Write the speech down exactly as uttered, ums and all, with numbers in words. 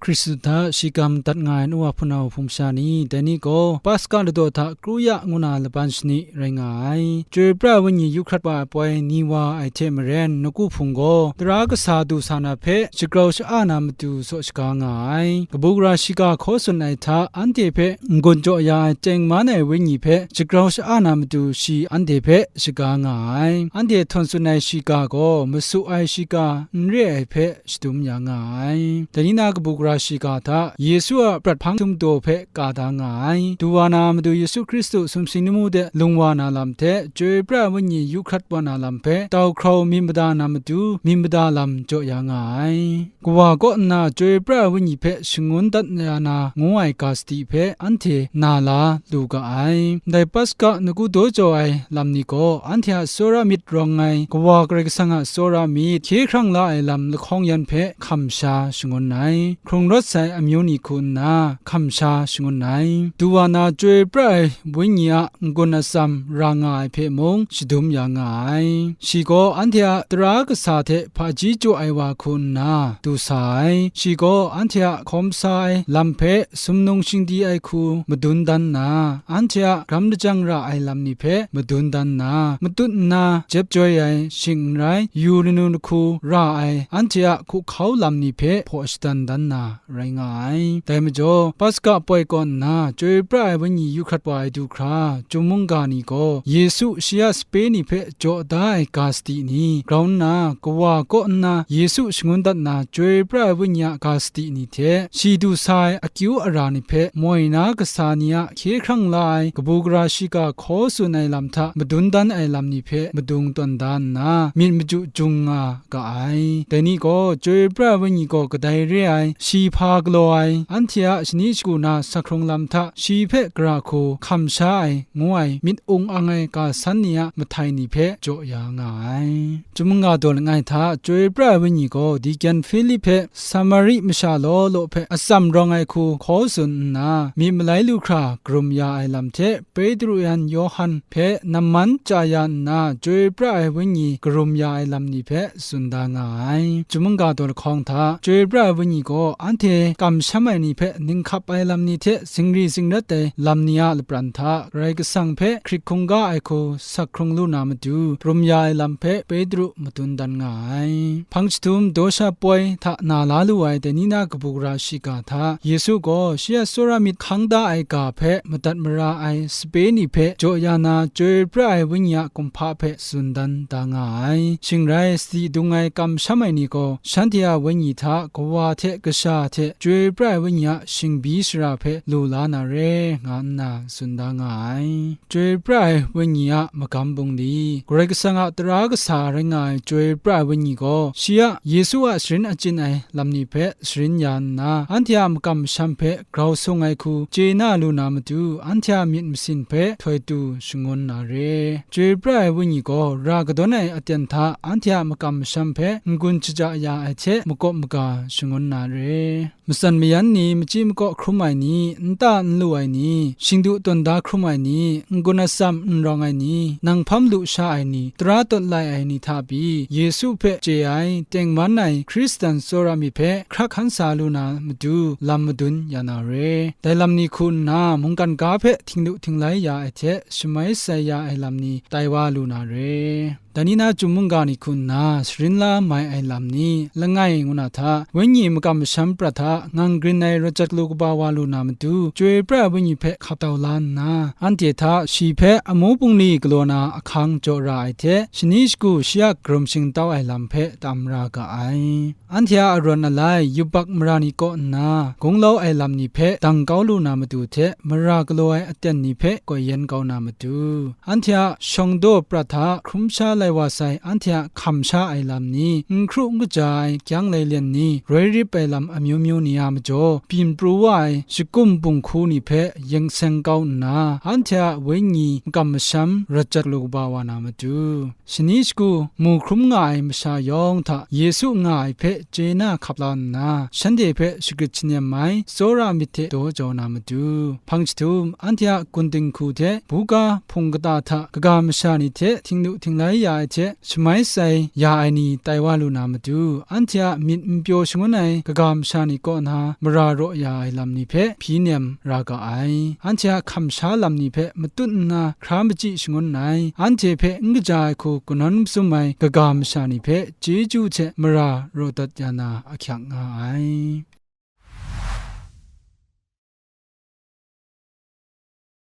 Hkristu hta shiga madat nga ai nu wa hpunau hpung masha ni, dai ni gaw Paska ladaw hta kru ya ngu na laban shani rai nga ai. Chyoi pra ai Wenyi yu hkrat wa ai poi ni wa ai hte maren, nawku hpung gaw tara kasa du sa na hpe shagrau sha-a na matu saw shaga nga ai. Kabu gara shiga hkaw tsun ai hta, anhte hpe n-gun jaw ya ai tengman ai Wenyi hpe shagrau sha-a na matu shi anhte hpe shaga nga ai. Anhte htawn tsun ai shiga gaw masu ai shiga n re ai hpe shadum ya nga ai. Dai ni na kabu gara shiga hta Yesu a prat hpang htum daw hpe ka da nga ai. Du wa na Madu Yesu Hkristu sumsing lamu de lung wa na lam hte, Chyoi pra ai Wenyi yu hkrat wa na lam hpe tau hkrau myit mada na matu, myit mada lam jaw ya nga ai. Kawa kaw nna Chyoi pra ai Wenyi hpe shangun dat ya na ngu ai ga sadi hpe anhte na la lu ga ai. Ndai Paska nawku daw jaw ai lam ni gaw, anhte a tsawra myit rawng ai Kawa Karai Kasang a tsawra myit, hkye hkrang la ai lam lahkawng yan hpe hkam sha shangun ai, hkrung rawt sai amyu ni hku nna hkam sha shangun ai. Du wa na Chyoi pra ai Wenyi a n-gun atsam ra nga ai hpe mung shadum ya nga ai. Shi gaw anhte a tara kasa hte hpaji jaw ai wa hku nna du sa ai. Shi gaw anhte a hkawm sa ai lam hpe sumnung shingdi ai hku madun dan nna, anhte a gram lajang ra ai lam ni hpe madun dan nna, matut nna jep joi ai, shing n rai, yu lanu lahku ra ai, anhte a hkuhkau lam ni hpe hpaw shadan dan na rai nga ai. Dai majaw, Paska poi kaw nna Chyoi pra ai Wenyi yu hkrat wa ai du hkra, Chyum mungga ni gaw Yesu shi a sape ni hpe jaw da ai ga sadi ni, grau nna Kawa kaw nna Yesu shangun dat na Chyoi pra ai Wenyi a ga sadi ni hte, shi du sa ai akyu ara ni hpe moi na kasa ni a hkye hkrang la ai kabu gara shiga hkaw tsun ai lam hta madun dan ai lam ni hpe madung tawn da nna, myit maju jung nga ga ai. Dai ni gaw, Chyoi pra ai Wenyi gaw kadai re ai, shi hpa galaw ai, anhte a shani shagu na sa hkrung lam hta shi hpe gara hku hkam sha ai, ngu ai myit ung ang ai ga san ni a mahtai ni hpe jaw ya nga ai. Chyum mungga daw langai hta, Chyoi pra ai Wenyi gaw Deacon Hpilip hpe Samari masha law law hpe atsam rawng ai hku hkaw tsun nna, myit malai lu hkra karum ya ai lam hte, Petru yan Yawhan hpe namman chya ya nna, Chyoi pra ai Wenyi karum ya ai lam ni hpe tsun da nga ai. Chyum mungga daw lahkawng hta, Chyoi pra ai Wenyi gaw anhte kamsham ai ni hpe ninghkap ai lam ni hte zingri zingrat ai lam ni a lapran hta, Karai Kasang hpe hkrit hkungga ai hku sa hkrung lu na matu, rum ya ai lam hpe Petru madun dan nga ai. Hpang jahtum daw sha poi hta na la lu ai dai ni na kabu gara shiga hta, Yesu gaw shi a tsawra myit hkang da ai ga hpe madat mara ai sape ni hpe jaw ya na, Chyoi pra ai Wenyi a kumhpa hpe tsun dan da nga ai. Shing rai, sadi dung ai kamsham ai ni gaw, shanhte a wenyi hta Kawa hte Kasha hte Chyoi pra ai Wenyi a shingbi shara hpe lu la na re, nga nna tsun da nga ai. Chyoi pra ai Wenyi a magam bungli, Karai Kasang a tara kasa rai nga ai Chyoi pra ai Wenyi gaw, shi a Yesu a sharin achyin ai lam ni hpe sharin ya nna, anhte a makam masham hpe grau sung ai hku chye na lu na matu, anhte a myit masin hpe htoi tu shangun na re. Chyoi pra ai Wenyi gaw ra kadawn ai aten hta anhte a makam masham hpe n-gun shaja ya ai hte makawp maga shangun na re. Matsan mayan ni, machyi makaw hkrum ai ni, nta n lu ai ni, shingdu tawn da hkrum ai ni, n-gun atsam n rawng ai ni, nang hpam lu sha ai ni, tara tawt lai ai ni hta pyi, Yesu hpe chye ai, tengman ai Hkristan tsawra myit hpe hkrak hkan sa lu na matu, lam madun ya na re. Dai lam ni hku nna, mungkan ga hpe htinglu htinglai ya ai hte, shamai sai ya ai lam ni tai wa lu na re. Dai ni na Chyum mungga ni hku nna, sharin la mai ai lam ni, langai ngu na hta, Wenyi makam masham prat hta, ngang grin ai rawt jat galu kaba wa lu na matu, Chyoi pra ai Wenyi hpe hkap tau la nna, anhte hta shi hpe amu bungli galaw na ahkang jaw ra ai hte, shani shagu shi a karum shingtau ai lam hpe tam ra ga ai. Anhte a arawn alai yubak mara ni kaw nna, gunglau ai lam ni hpe dang kau lu na matu hte, mara galaw ai aten ni hpe koi yen kau na matu, anhte a shawng daw prat hta hkrum sha lai wa sai, anhte a hkam sha ai lam ni, n hkru n kaja ai kyang lailen ni, roi rip ai lam amyu myu ni a majaw, byin pru wa ai shakum bunghku ni hpe yen seng kau nna, anhte a wenyi makam masham rawt jat galu kaba wa na matu, shani shagu mu hkrum nga ai masha yawng hta Yesu nga ai hpe chye na hkap la nna, shanhte hpe shagrit shanem ai tsawra myit hte daw jau na matu, hpang jahtum anhte a gun dinghku hte buga hpung kata hta kaga masha ni hte htinglu htinglai ya ai hte shamai sai ya ai ni tai wa lu na matu, anhte a myit n pyaw shangun ai kaga masha masha ni kaw na mara raw ya ai lam ni hpe hpyi nem ra ga ai. Anhte a hkam sha lam ni hpe matut nna hkra machyi shangun ai. Anhte hpe n kaja ai hku kanawn mazum ai kaga masha ni hpe chyeju hte mara raw dat ya na ahkyak nga ai.